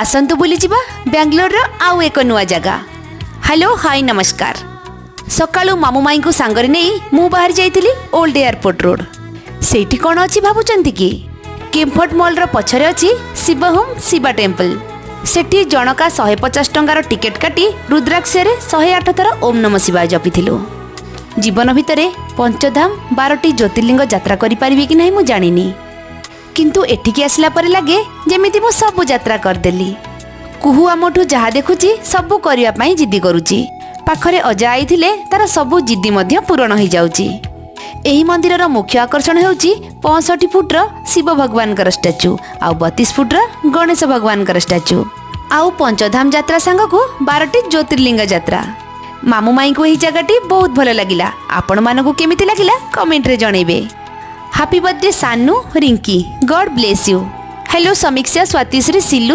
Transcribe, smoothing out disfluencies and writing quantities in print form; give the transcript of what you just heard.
ଆସନ୍ତୁ ବୁଲିଯିବା ବାଙ୍ଗାଲୋରର ଆଉ ଏକ ନୂଆ ଜାଗା। ହ୍ୟାଲୋ, ହାଇ, ନମସ୍କାର। ସକାଳୁ ମାମୁଁ ମାଇଁଙ୍କୁ ସାଙ୍ଗରେ ନେଇ ମୁଁ ବାହାରି ଯାଇଥିଲି ଓଲ୍ଡ ଏୟାରପୋର୍ଟ ରୋଡ୍। ସେଇଠି କ'ଣ ଅଛି ଭାବୁଛନ୍ତି କି? କେମ୍ଫର୍ଟ ମଲ୍ର ପଛରେ ଅଛି ଶିବହମ୍ ଶିବା ଟେମ୍ପଲ। ସେଠି ଜଣକା 150 ଟଙ୍କାର ଟିକେଟ୍ କାଟି ରୁଦ୍ରାକ୍ଷରେ 108 ଥର ଓମ୍ ନମ ଶିବାୟ ଜପିଥିଲୁ। ଜୀବନ ଭିତରେ ପଞ୍ଚଧାମ, 12ଟି ଜ୍ୟୋତିର୍ଲିଙ୍ଗ ଯାତ୍ରା କରିପାରିବି କି ନାହିଁ ମୁଁ ଜାଣିନି, କିନ୍ତୁ ଏଠିକି ଆସିଲା ପରେ ଲାଗେ ଯେମିତି ମୁଁ ସବୁ ଯାତ୍ରା କରିଦେଲି। କୁହୁ ଆମଠୁ ଯାହା ଦେଖୁଛି, ସବୁ କରିବା ପାଇଁ ଜିଦ୍ଦି କରୁଛି। ପାଖରେ ଅଜା ଆଈ ଥିଲେ ତାର ସବୁ ଜିଦ୍ଦି ମଧ୍ୟ ପୂରଣ ହୋଇଯାଉଛି। ଏହି ମନ୍ଦିରର ମୁଖ୍ୟ ଆକର୍ଷଣ ହେଉଛି 65 ଫୁଟର ଶିବ ଭଗବାନଙ୍କର ଷ୍ଟାଚୁ ଆଉ 32 ଫୁଟର ଗଣେଶ ଭଗବାନଙ୍କର ଷ୍ଟାଚୁ। ଆଉ ପଞ୍ଚଧାମ ଯାତ୍ରା ସାଙ୍ଗକୁ 12ଟି ଜ୍ୟୋତିର୍ଲିଙ୍ଗ ଯାତ୍ରା। ମାମୁଁ ମାଇଁଙ୍କୁ ଏହି ଜାଗାଟି ବହୁତ ଭଲ ଲାଗିଲା। ଆପଣମାନଙ୍କୁ କେମିତି ଲାଗିଲା, କମେଣ୍ଟରେ ଜଣେଇବେ। Happy birthday Sanu, Rinki. God bless you. Hello Samiksha, Swatishree, Silu.